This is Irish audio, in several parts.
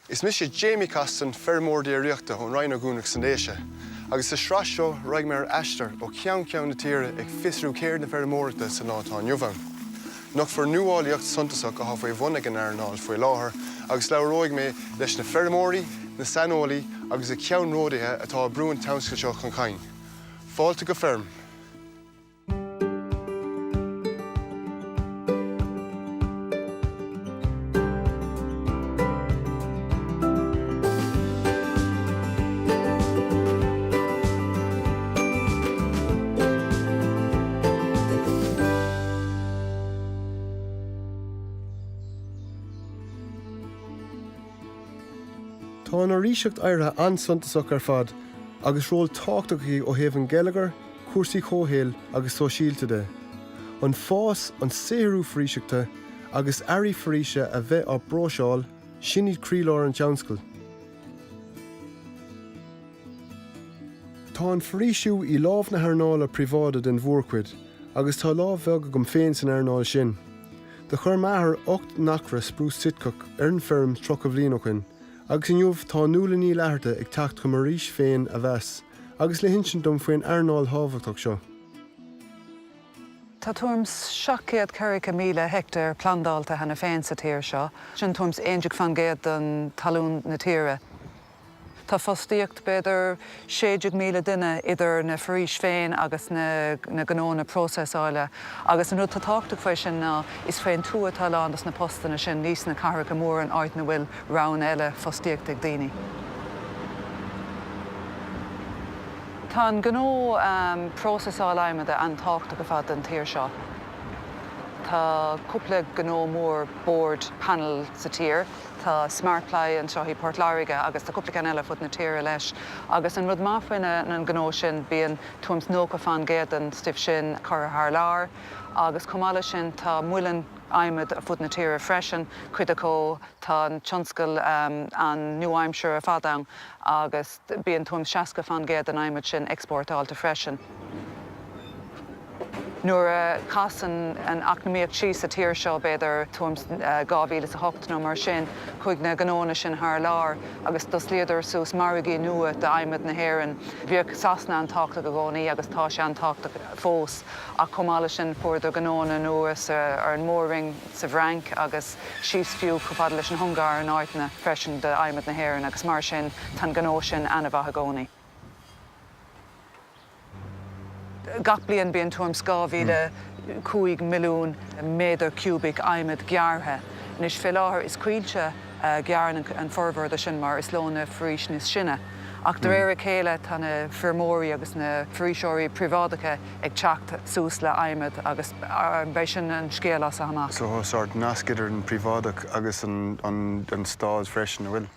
Is mise Jamie Costin, feirmeoir déiríochta ón Rinn Ó gCuanach sna Déise, agus sa sraith seo raghaidh mé ar aistear ó cheann ceann na tíre ag fiosrú ceird na feirmeoireachta sa lá atá inniu ann. Nochtfar nuálaíocht suntasach atá faoi bhun ag an earnáil faoi láthair agus labhróidh mé leis na feirmeoirí, na saineolaí agus na ceannródaithe atá ag brú an tionscail seo chun cinn. Fáilte go Feirm! Tá an fhoraoiseacht éirithe an-suntasach ar fad agus ról tábhachtach aici ó thaobh an gheilleagair, cúrsaí comhshaoil agus sóisialta de. An fás, an saothrú foraoiseachta agus earraí foraoise a bheith á bpróiseáil, sin iad croílár an tionscail. Tá an foraoisiú i lámh na hearnála príobháide den mhórchuid agus tá lámh bheag agam féin san earnáil sin. Do chuir m'athair 8 n-acra sprús Sitceach ar an bhfeirm 30 bhliain ó shoin agus inniu tá Nuala Ní Fhlatharta ag teacht chun m'fhoraois féin a mheas agus le hinsint dom faoin earnáil thábhachtach seo. Tá tuairim 740,000 heicteár plandálta cheana féin sa tír seo, sin tuairim 11% den talún na tíre. Tá fostaíocht b'fhéidir 16,000 duine idir na foraois féin agus na gnóanna próiseasála agus an rud atá tábhachtach faoi sin ná is faoin tuath atá a lán dos na postanna sin, ní sna cathracha móra an áit ina bhfuil roghanna eile fostaíochta ag daoine. Tá an gnó próiseasáil adhmaid an-tábhachtach ar fad don tír seo. Tá cúpla gnó mór board panel sa tír. Tá Smartply anseo i Port Láirge agus tá cúpla ceann eile ar fud na tíre leis. Agus an rud maith faoin an gnó sin, bíonn tuairim 's 90% den stuif sin curtha thar lear. Agus chomh maith leis sin tá muileann adhmaid ar fud na tíre freisin, cuid acu tá an tionscal an-nua-aimseartha ar fad ann agus bíonn tuairim 's 60% den adhmad sin exportáilte freisin. Nuair a chas an eacnamaíocht síos sa tír seo, b'fhéidir tuairim 2008 nó mar sin, chuaigh na gnóanna sin thar lear agus d'osclaíodar suas margaí nua d'adhmad na hÉireann. Bhíodh Sasana an-tábhachtach i gcónaí agus tá sé an-tábhachtach fós ach chomh maith leis sin fuaireadar gnóanna nua ar an Mór-Roinn sa bhFrainc agus síos fiú chomh fada leis an Ungáir in áiteanna freisin d'adhmad na hÉireann agus mar sin tá an gnó sin an-mhaith i gcónaí. Gach bliain bíonn tuairim 's 2,000, 5 milliún méadar ciúbach adhmaid gearrtha. Anois fé láthair is coillte a ghearrann an formhór de sin mar is leo na foraois níos sine. Ach de réir a chéile tá na feirmeoirí agus na foraoiseoirí príobháideacha ag teacht suas le adhmad agus beidh sin an scéal as seo amach. So tá sórt nasc idir an príobháideach agus an stád freisin, an bhfuil?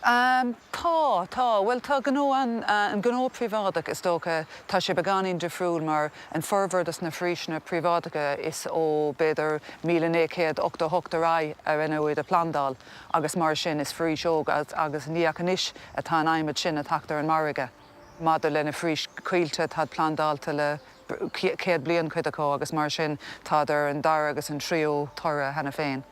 Tá, tá. Bhuel, tá gnó an, an gnó príobháideach, is dócha, tá sé beagáinín difriúil mar an formhór dos na foraoiseanna príobháideacha is ó b'fhéidir 1988 ar aghaidh a rinneadh iad a phlandáil agus mar sin is foraois óg agus ní ach anois atá an adhmad sin ag teacht ar an margadh. Maidir le na foraois coillte, táid plandáilte le 100 bliain cuid acu agus mar sin táid ar an dara agus an tríú toradh cheana féin.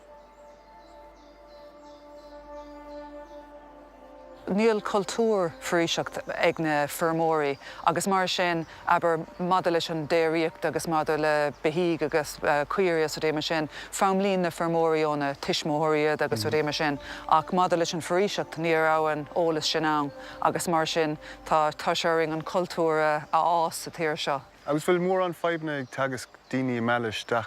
Níl cultúr foraoiseacht ag na feirmeoirí agus mar sin, abair, maidir leis an déiríocht agus maidir le beithígh agus caoirigh is rudaí mar sin, foghlaimíonn na feirmeoirí óna tuismitheoirí iad agus rudaí mar sin ach maidir leis an bhforaoiseacht ní raibh an eolas sin ann agus mar sin tá tá sé orainn an cultúr a fhás sa tír seo. Agus bhfuil mórán fadhbanna ag Teagasc daoine a mhealladh isteach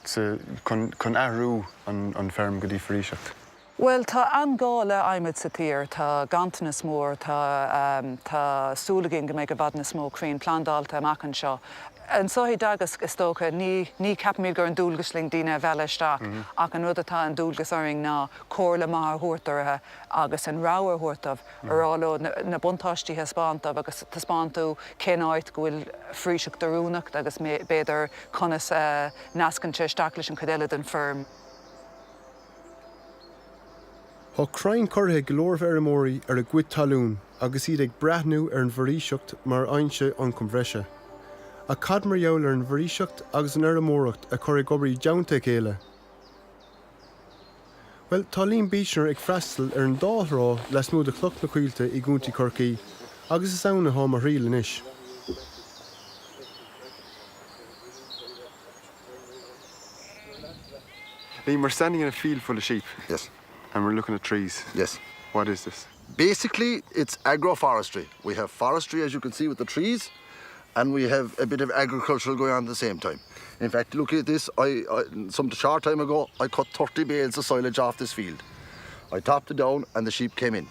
chun athrú an feirm go dtí foraoiseacht? Bhuel, tá an-ghá le adhmad sa tír. Tá ganntanas mór. Tá tá súil againn go mbeidh i bhfad níos mó crainn plandáilte amach anseo. Anseo i dTeagasc, is dócha, ní ní ceapaimid gur an dualgas linn daoine a mhealladh isteach ach an rud atá an dualgas orainn ná comhairle maith a thabhairt orthu agus an rogha a thabhairt dóibh, a rá leo na buntáistí a thaispeáint dóibh agus taispeáint dóibh cén áit go bhfuil foraoiseacht oiriúnach agus b'fhéidir conas a nascann sé isteach leis an chuid eile den feirm. Tá crainn curtha ag go leor feirmeoirí ar a gcuid talún agus iad ag breathnú ar an bhforaoiseacht mar fhoinse ioncaim bhreise. Ach cad mar gheall ar an bhforaoiseacht agus an fheirmeoireacht a chur ag obair i dteannta a chéile? Bhuel, tá Liam Beechner ag freastal ar an dá thrá lasmuigh de Chnoc na Coillte i gContae Chorcaí agus is ann atá mo thriall anois. Liam, we're standing in a field full of sheep. Yes. And we're looking at trees. Yes. What is this? Basically, it's agroforestry. We have forestry, as you can see, with the trees, and we have a bit of agricultural going on at the same time. In fact, look at this. I, I some short time ago, I cut 30 bales of silage off this field. I topped it down, and the sheep came in.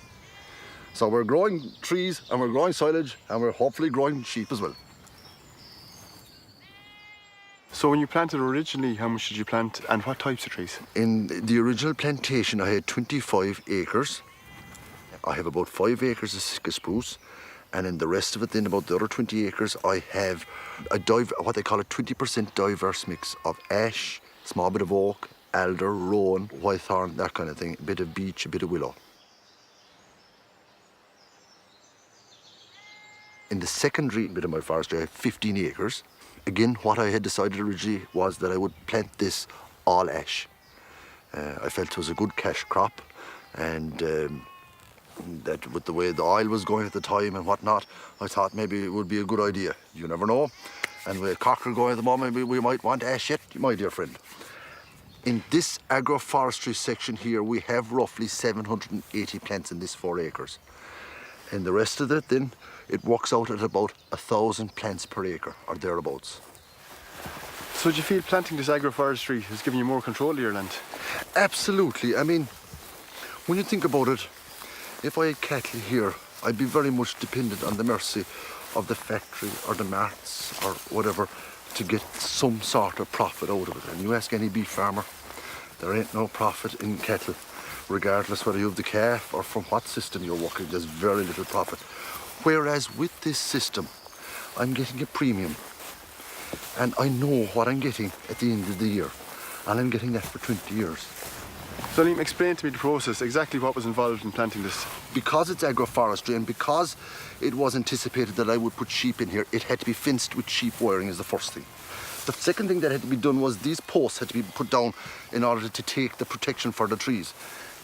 So we're growing trees, and we're growing silage, and we're hopefully growing sheep as well. So when you planted originally, how much did you plant and what types of trees? In the original plantation, I had 25 acres. I have about 5 acres of Sitka spruce, and in the rest of it, then about the other 20 acres, I have a dive, what they call a 20% diverse mix of ash, small bit of oak, alder, rowan, whitethorn, that kind of thing, a bit of beech, a bit of willow. In the secondary bit of my forestry, I have 15 acres. Again, what I had decided originally was that I would plant this all ash. Uh, I felt it was a good cash crop and um, that with the way the oil was going at the time and whatnot, I thought maybe it would be a good idea. You never know. And with cockerel going at the moment, we, we might want ash yet, my dear friend. In this agroforestry section here, we have roughly 780 plants in this four acres. And the rest of it, then, it works out at about a 1,000 plants per acre or thereabouts. So do you feel planting this agroforestry has given you more control of your land? Absolutely. I mean, when you think about it, if I had cattle here, I'd be very much dependent on the mercy of the factory or the marts or whatever to get some sort of profit out of it. And you ask any beef farmer, there ain't no profit in cattle, regardless whether you have the calf or from what system you're working, there's very little profit. Whereas with this system, I'm getting a premium and I know what I'm getting at the end of the year. And I'm getting that for 20 years. So Liam, explain to me the process, exactly what was involved in planting this. Because it's agroforestry and because it was anticipated that I would put sheep in here, it had to be fenced with sheep wiring as the first thing. The second thing that had to be done was these posts had to be put down in order to take the protection for the trees.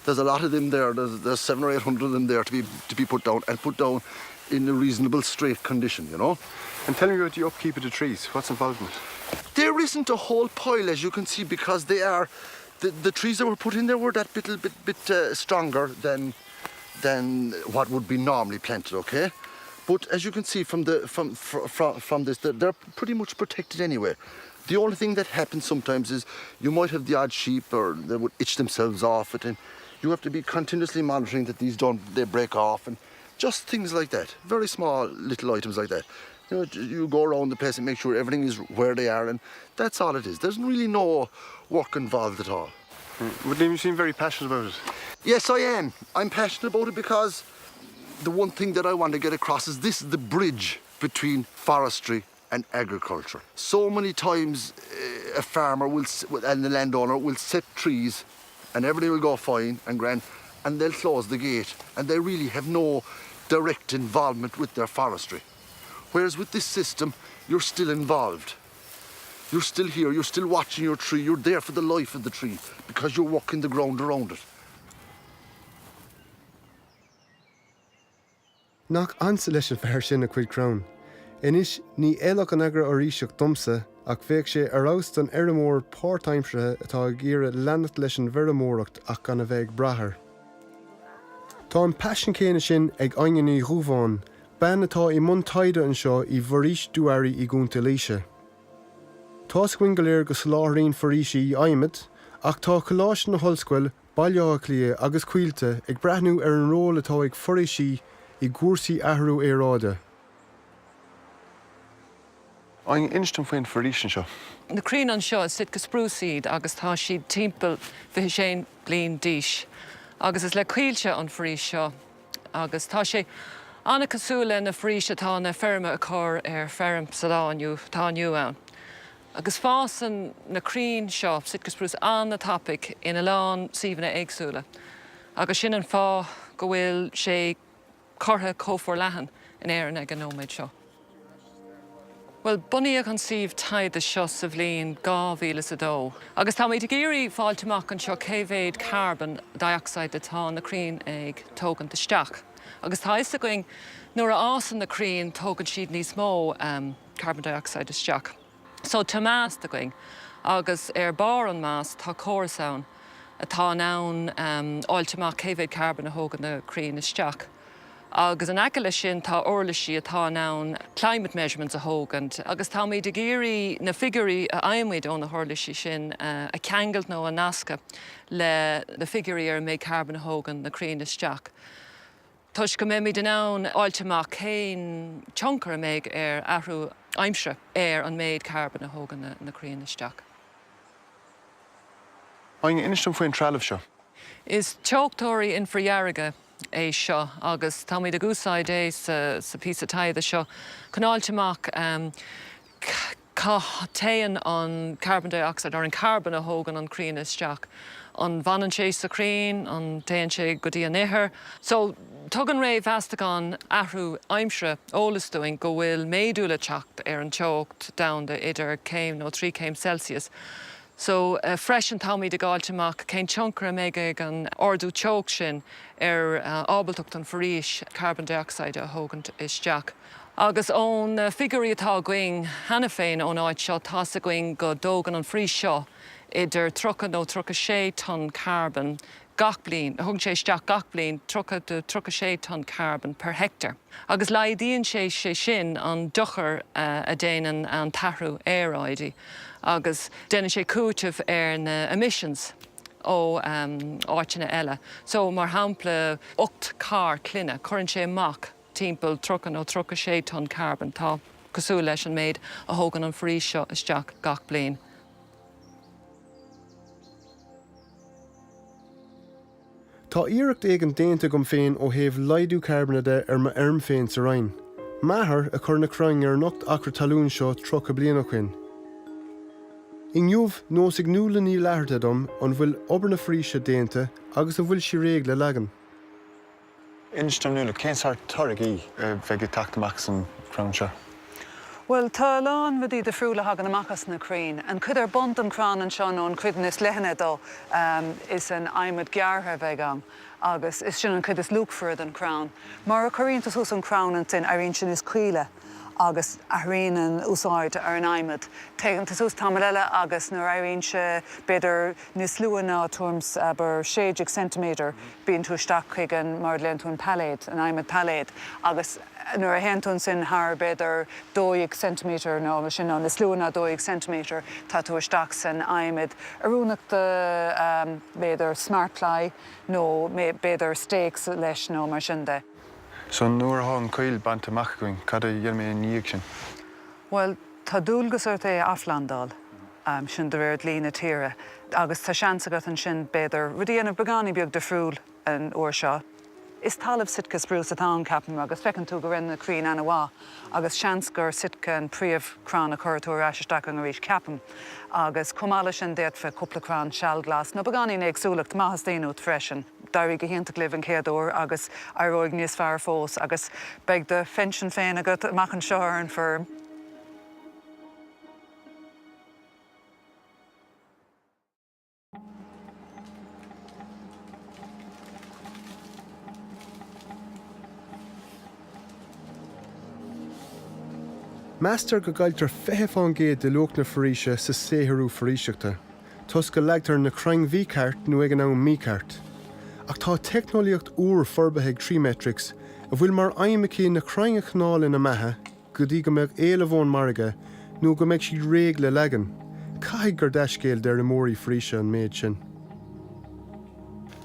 There's a lot of them there, there's, there's seven or 800 of them there to be, to be put down and put down in a reasonable straight condition, you know. And tell me about the upkeep of the trees, what's involved in it? There isn't a whole pile, as you can see, because they are, the, the trees that were put in there were that little bit, bit uh, stronger than, than what would be normally planted, okay? But as you can see from, the, from, from, from this, they're, they're pretty much protected anyway. The only thing that happens sometimes is you might have the odd sheep or they would itch themselves off it and you have to be continuously monitoring that these don't, they break off and just things like that. Very small little items like that. You know, you go around the place and make sure everything is where they are and that's all it is. There's really no work involved at all. Mm. But you seem very passionate about it. Yes, I am. I'm passionate about it because the one thing that I want to get across is this is the bridge between forestry and agriculture. So many times eh, a farmer will and the landowner will set trees and everything will go fine and grand and they'll close the gate and they really have no direct involvement with their forestry. Whereas with this system, you're still involved. You're still here, you're still watching your tree, you're there for the life of the tree because you're working the ground around it. Nach ansa leis an fear sin a chuid crann. Anois, ní fheilfeadh an agra-fhoraoiseacht domsa, ach bheadh sé ar fheabhas don fheirmeoir páirtaimseartha atá ag iarraidh leanacht leis an bhfeirmeoireacht ach gan a bheith ag brath air. Tá an paisean céanna sin ag Áine Ní Dhubháin, bean atá i mbun taighde anseo i bhforaois Dubh Airí i gContae Laoise. Tá's againn go léir go soláthraíonn foraoisí adhmad, ach tá Coláiste na hOllscoile, Baile Átha Cliath agus Coillte ag breathnú ar an ról atá ag foraoisí i gcúrsaí athrú aeráide. Áine, inis dom faoin foraois anseo. Na crainn anseo, is Sitka spruce iad agus tá siad timpeall 26 bliain d'aois agus is le Coillte an foraois seo agus tá sé an-cosúil le na foraois atá na feirmeoirí a chur ar feirm sa lá inniu, atá inniu ann. Agus fásann na crainn seo, Sitka spruce, an-tapaidh ina lán suíomhanna éagsúla agus sin an fáth go bhfuil sé curtha chomh forleathan in Éirinn ag an nóiméad seo. Bhuel, bunaíodh an suíomh taighde seo sa bhliain 2002 agus táimid ag iarraidh fáilt amach anseo cé mhéad carbon dioxide atá na crainn ag tógaint isteach. Agus tá fhios againn nuair a fhásann na crainn tógann siad níos mó carbon dioxide isteach. So tá mast againn agus ar barr an mast tá córas ann atá in ann fháilt amach cé mhéad carbon a thógann na crainn isteach. Agus in aice leis sin tá uirlisí atá in ann climate measurements a thógaint agus táimid ag iarraidh na figiúirí a fhaighimid ó na huirlisí sin a cheangailt nó a nascadh le na figiúirí ar an méid carbon a thógann na crainn isteach toisc go mbeimid in ann fháilt amach cén tionchar a mbeidh ar athrú aimsire ar an méid carbon a thógann na crainn isteach. Áine, inis dom faoin trealamh seo. Is teochtóirí infridhearga é seo agus táimid ag úsáid é sa phíosa taighde seo chun fháilt amach cá dtéann an carbon dioxide, or an carbon a thógann an crann isteach. An bhfanann sé sa chrann? An dtéann sé go dtí an ithir? So, tugann réamh-mheastachán athrú aimsire eolas dúinn go bhfuil méadú le teacht ar an teocht domhanda idir céim nó 3 chéim Celsius. So, freisin táimid ag fháilt amach cén tionchar a mbeidh ag an ardú teocht sin ar ábaltacht an foraois carbon dioxide a thógaint isteach. Agus ó na figiúirí atá againn cheana féin ón áit seo, tá's againn go dtógann an foraois seo idir 30 nó 36 ton carbon gach bliain, thugann sé isteach gach bliain 30 to 36 ton carbon per hectare agus laghdaíonn sé sé sin an dochar a déanann an t-athrú aeráide agus déanann sé cúiteamh ar na emissions ó áiteanna eile. So, mar shampla, 8 carr clainne, cuireann sé amach timpeall 30 nó 36 ton carbon, tá cosúil leis an méid a thógann an foraois seo isteach gach bliain. Tá iarracht éigin déanta agam féin ó thaobh laghdú carbóin de ar m'fheirm féin sa Rinn. M'athair a chuir na crainn ar an 8 acra talún seo 30 bliain ó shoin. Inniu, nós ag Nuala Ní Fhlatharta dom an bhfuil obair na foraoise déanta agus an bhfuil sí réidh le leagan. Inis dom Nuala, cén sórt táirgí a bheidh ag teacht amach as an chrann seo? Bhuel, tá a lán rudaí difriúla a thagann amach as na crainn. An chuid ar bun den chrann anseo nó an chuid níos leithne dó, is an adhmad gearrtha a bheidh ann agus is sin an chuid is luachmhaire den chrann. Mar a chuireann tú suas an crann ansin, éiríonn sé níos caoile agus athraíonn an úsáid ar an adhmad. Téann tú suas tamall eile agus nuair a éiríonn sé b'fhéidir níos lú ná tuairim 's abair 16 ceintiméadar, bíonn tú isteach chuig an, mar a ghlaonn tú an pailléad, an adhmad pailléad agus nuair a théann tú ansin thar b'fhéidir 12 ceintiméadar nó mar sin nó níos lú ná 12 ceintiméadar tá tú isteach san adhmad oiriúnach do b'fhéidir smartply nó b'fhéidir stakes leis nó mar sin de. So nuair atá an choill bainte amach againn, cad a dhéanfaidh mé ina dhiaidh sin? Bhuel, tá dualgas ort é a athphlandáil. Sin de réir dlí na tíre. Agus tá seans agat ansin, b'fhéidir, rud a dhéanamh beagáinín beag difriúil an uair seo. Is talamh Sitka spruce atá ann, ceapaim, agus feiceann tú go raibh na crainn ana-mhaith agus seans gur Sitka an príomhchrann a chuirfidh tú ar ais isteach ann arís, ceapaim. Agus chomh maith leis sin d'fhéadfá cúpla crann sealghlas nó beagáinín éagsúlacht má theastaíonn uait freisin. D'éirigh go hiontach libh an chéad uair agus éireoidh níos fearr fós agus beidh do phension féin agat amach anseo ar an bhfeirm. Meastar go gcailltear 20% de luach na foraoise sa saothrú foraoiseachta, toisc go leagtar na crainn mhícheart nó ag an am mícheart. Ach tá teicneolaíocht úr forbartha ag Treemetrics a bhfuil mar aidhm aici na crainn a choinneáil ina mbeatha go dtí go mbeadh éileamh ón margadh nó go mbeidh siad réidh le leagan. Caithfidh gur dea-scéal d'fheirmeoirí foraoise an méid sin.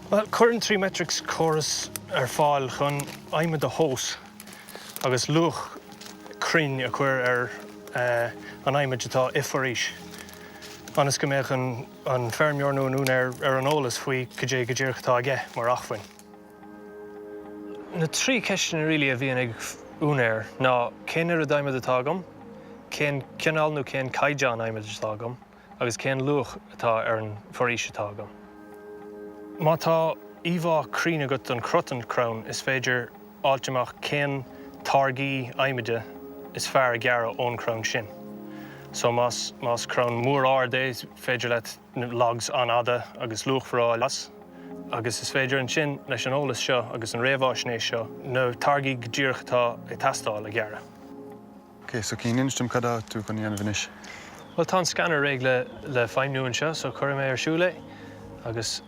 Bhuel, cuireann Treemetrics córas ar fáil chun adhmad a thomhas agus luach cruinn a chur ar an adhmaid atá i bhforaois, ionas go mbeadh an feirmeoir nó an úinéir ar an eolas faoi cad é go díreach atá aige mar acmhainn. Na trí ceisteanna really a bhíonn ag úinéir ná cén oiread adhmaid atá agam, cén cineál nó cén caighdeán adhmaid atá agam agus cén luach atá ar an bhforaois atá agam. Má tá íomhá cruinn agat den chrot den chrann is féidir fháilt amach cén táirgí adhmaide. is fearr a ghearradh ón chrann sin. So más más crann mór ard é is féidir leat logs an-fhada agus luachmhar a fháil as agus is féidir ansin leis an eolas seo agus an réamháisnéis seo na táirgí go díreach atá ag teastáil a ghearradh. Ok, so can you inis dom cad atá tú chun a dhéanamh anois? Bhuel tá an scanner réidh le le feidhmiú anseo so cuirfidh mé ar siúl é agus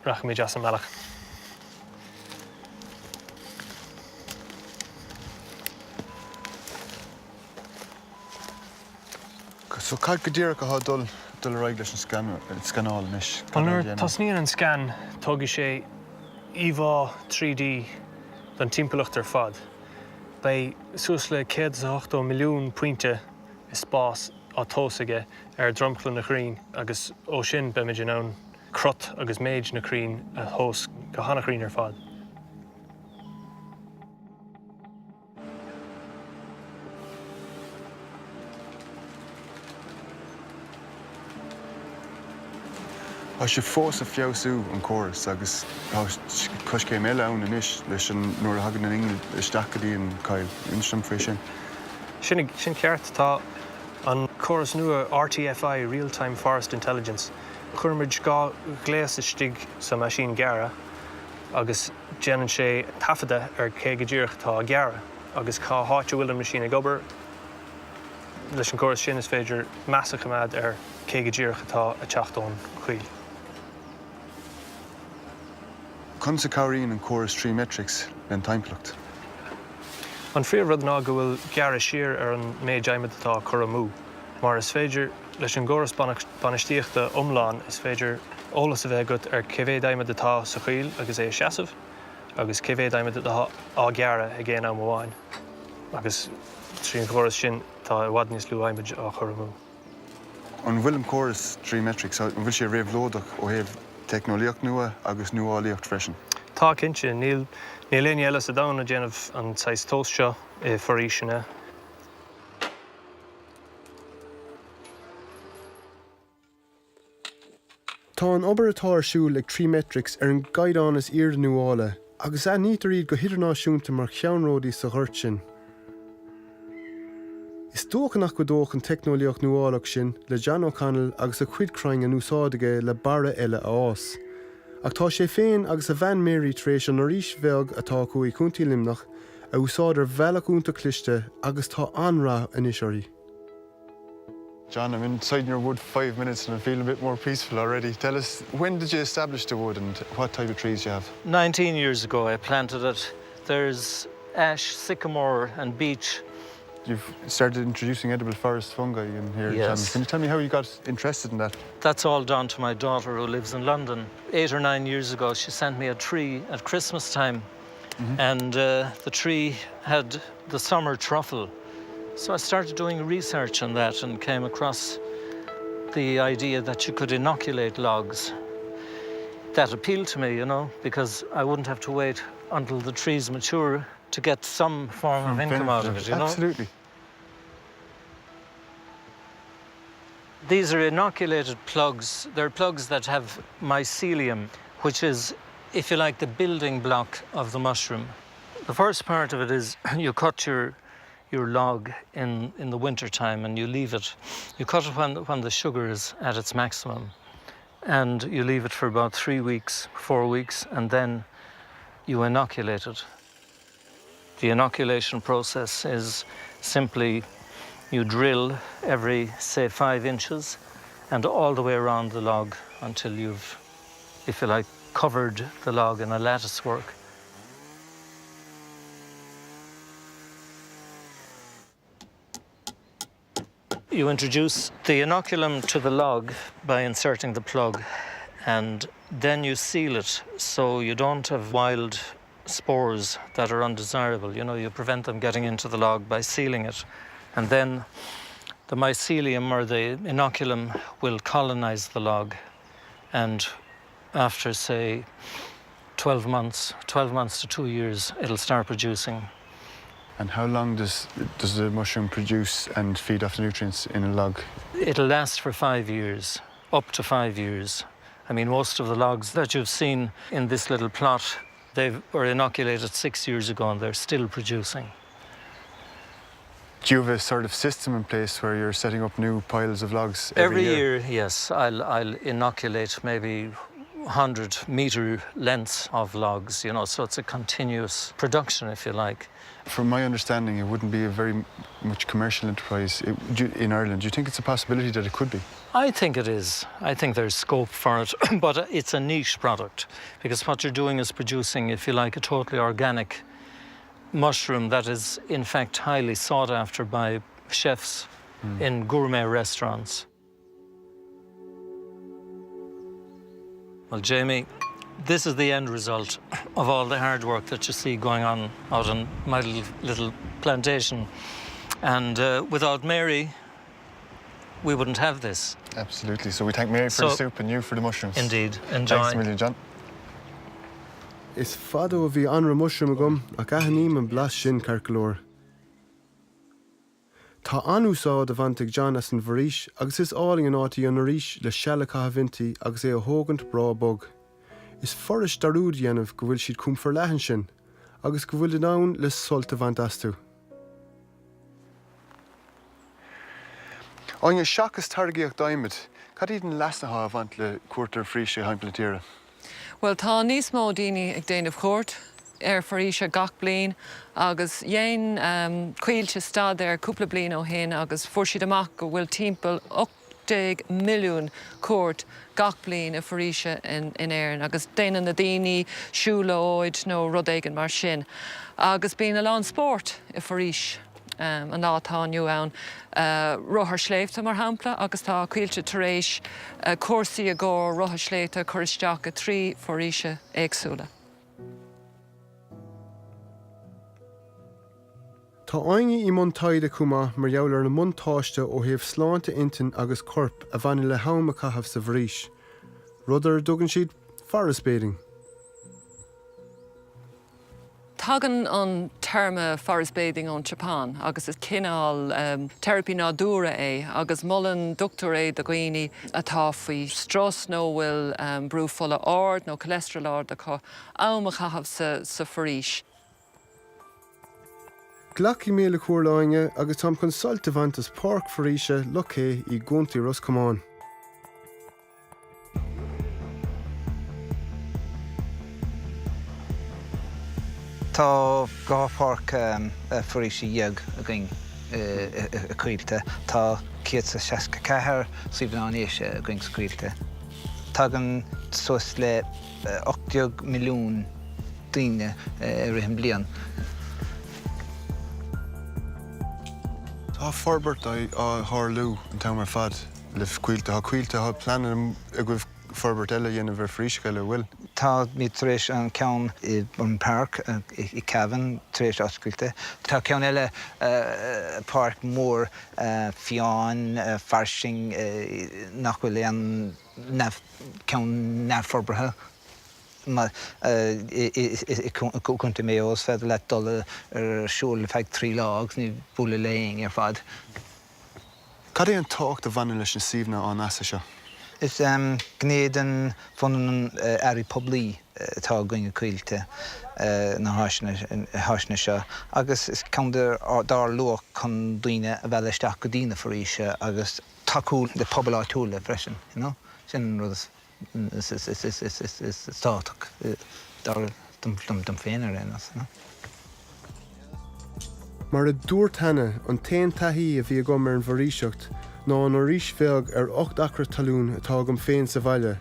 rachaimid as an mbealach. So cad go díreach atá ag dul dul ar aghaidh leis an scanáil anois? Bhuel nuair a tosnaíonn an scan tógfaidh sé íomhá 3D don timpeallacht ar fad. Beidh suas le 180 milliún pointe i spás á thomhas aige ar dhromchla na gcrainn agus ó sin beimid in ann crot agus méid na crainn a thomhas go han-chruinn ar fad. Tá sibh fós ag feabhsú an córas agus tá coiscéim eile ann anois leis an nuair a thagann an inneall isteach go dtí an choill. Inis dom faoi sin. Sin sin ceart. Tá an córas nua RTFI, Real Time Forest Intelligence. Cuirimid 2 ghléas istigh sa meaisín gearradh agus déanann sé taifeadadh ar cé go díreach atá ag gearradh agus cá háit a bhfuil an meaisín ag obair. Leis an gcóras sin is féidir meas a choimeád ar cé go díreach atá ag teacht ón choill. Conas a chabhraíonn an córas Treemetrics len timpeallacht? An phríomhrud ná go bhfuil gearradh siar ar an méid adhmaid atá á cur amú, mar is féidir leis an gcóras bainistíochta iomlán is féidir eolas a bheith agat ar cé mhéad adhmad atá sa choill agus é ag seasamh agus cé mhéad adhmad atá á ghearradh ag aon am amháin agus trín chóras sin tá i bhfad níos lú adhmaid á chur amú. An bhfuil an córas Treemetrics, an bhfuil sé réabhlóideach ó thaobh teicneolaíocht nua agus nuálaíocht freisin? Tá, cinnte. Níl níl éinne eile sa domhan ag déanamh an saghas tomhas seo i bhforaoiseanna. Tá an obair atá ar siúl ag Treemetrics ar an gcaighdeán is airde nuála agus aithnítear iad go hidirnáisiúnta mar cheannródaí sa ghort sin. Is dócha nach gcuideodh an teicneolaíocht nuálach sin le John O'Connell agus a chuid crainn a n-úsáid aige le barra eile a fhás. Ach tá sé féin agus a bhean Mary tar éis an fhoraois bheag atá acu i Contae Luimneach a úsáid ar bhealach iontach cliste agus tá an-rath anois uirthi. John, I'm inside your wood 5 minutes and I'm feeling a bit more peaceful already. Tell us, when did you establish the wood and what type of trees you have? 19 years ago I planted it. There's ash, sycamore and beech. You've started introducing edible forest fungi in here. Yes. Can you tell me how you got interested in that? That's all down to my daughter who lives in London. 8 or 9 years ago she sent me a tree at Christmas time mm -hmm. and uh, the tree had the summer truffle. So I started doing research on that and came across the idea that you could inoculate logs. That appealed to me, you know, because I wouldn't have to wait until the trees mature to get some form of income out of it, you know. Absolutely. These are inoculated plugs. They're plugs that have mycelium, which is, if you like, the building block of the mushroom. The first part of it is you cut your your log in in the winter time and you leave it. You cut it when when the sugar is at its maximum and you leave it for about 3 weeks, 4 weeks and then you inoculate it. The inoculation process is simply you drill every say 5 inches and all the way around the log until you've if you like covered the log in a lattice work. You introduce the inoculum to the log by inserting the plug and then you seal it so you don't have wild spores that are undesirable. You know, you prevent them getting into the log by sealing it. And then the mycelium or the inoculum will colonize the log and after say 12 months 12 months to 2 years it'll start producing. And how long does does the mushroom produce and feed off the nutrients in a log? It'll last for 5 years, up to 5 years. I mean most of the logs that you've seen in this little plot, they were inoculated 6 years ago and they're still producing. Do you have a sort of system in place where you're setting up new piles of logs every, every year? Every year, yes. I'll, I'll inoculate maybe 100 meter lengths of logs, you know, so it's a continuous production, if you like. From my understanding, it wouldn't be a very much commercial enterprise in Ireland. Do you think it's a possibility that it could be? I think it is. I think there's scope for it, but it's a niche product because what you're doing is producing, if you like, a totally organic mushroom that is in fact highly sought after by chefs mm. in gourmet restaurants. Well, Jamie, this is the end result of all the hard work that you see going on out on my little, little plantation. And uh, without Mary, we wouldn't have this. Absolutely. So we thank Mary for so, the soup and you for the mushrooms. Indeed. Enjoy. Thanks a million, John. Is fada ó bhí anraith muisriúm agam ach aithním an blas sin ceart go leor. Tá an-úsáid á bhaint ag John as an bhforaois agus is álainn an áit í an fhoraois le seal a chaitheamh inti agus é a thógaint breá bog. Is fuirist dearúd a dhéanamh go bhfuil siad chomh forleathan sin agus go bhfuil in ann le sult a bhaint astu. Áine, seachas táirgíocht adhmaid, cad iad na leasanna atá ag baint le cuairt ar foraoisí thimpeall na tíre? Bhuel, tá níos mó daoine ag déanamh cuairt ar foraoise gach bliain agus dhein Coillte staidéar cúpla bliain ó shin agus fuair siad amach go bhfuil timpeall 18 milliún cuairt gach bliain i foraoise in Éirinn agus déanann na daoine siúlóid nó rud éigin mar sin agus bíonn a lán spóirt i foraois. an lá atá inniu ann, rothar sléibhte mar shampla, agus tá Coillte tar éis cúrsaí i gcomhair rotha sléibhte a chur isteach i dtrí foraoise éagsúla. Tá Áine i mbun taighde chomh maith mar gheall ar na mbuntáiste ó thaobh sláinte intinn agus coirp a bhaineann le ham a chaitheamh sa bhforaois, rud ar a dtugann siad 'forest bathing'. Tagann an téarma forest bathing ón tSeapáin agus is cineál teiripí nádúrtha é agus molann dochtúir é do dhaoine atá faoi strus nó a bhfuil brú fola ard nó cholesterol ard acu, am a chaitheamh sa foraois. Glacfaidh mé le comhairle Áine agus táim chun sult a bhaint as Páirc Foraoise Loch Cé i gContae Ros Comáin. Tá 12 pháirc foraoise againn i Coillte. Tá 164 suíomh fhoraoise againn sa Coillte. Tagann suas le 18 milliún daoine i rith an bliain. Tá forbairt á tharlú an t-am ar fad. Le Coillte, tá Coillte, tá pleananna agaibh forbairt eile a dhéanamh ar foraoiseacha eile, an bhfuil? Táimid tar éis an ceann i Burren Park i Cavan tar éis oscailte. Tá ceann eile, páirc mhór fiáin, fairsing, nach bhfuil aon ceann neamhforbartha i gContae Mayo. Is féidir leat dul ar siúl ar feadh 3 lá agus ní bualadh le éinne ar fad. Cad é an tábhacht a bhaineann leis na suíomhanna áineasa seo? Is gné den phunann earraí poiblí atá againn i Coillte na háiseanna seo agus is ceann dár luach chun daoine a mhealladh isteach go dtí na foraoise agus tacú le pobail áitiúla freisin, you know. Sin an rud is is tábhachtach dom féin ar aon nós. Mar a dúrt cheana, an t-aon taithí a bhí agam ar an bhforaoiseacht ná an fhoraois bheag ar 8 acra talún atá agam féin sa bhaile.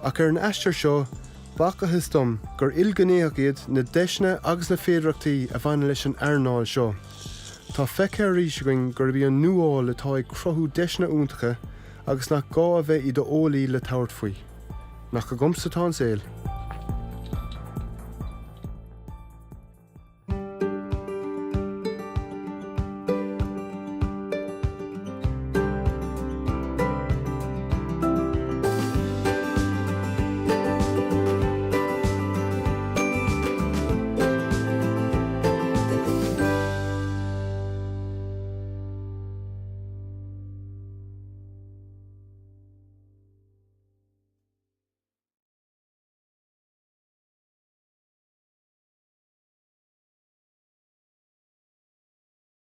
Ach ar an aistear seo, b'fhacthas dom gur ilghnéitheach iad na deiseanna agus na féidearthachtaí a bhaineann leis an earnáil seo. Tá feicthe arís againn gurb í an nuáil atá ag cruthú deiseanna iontacha agus nach gá a bheith i d'eolaí le tabhairt faoi. Nach agamsa atá an saol.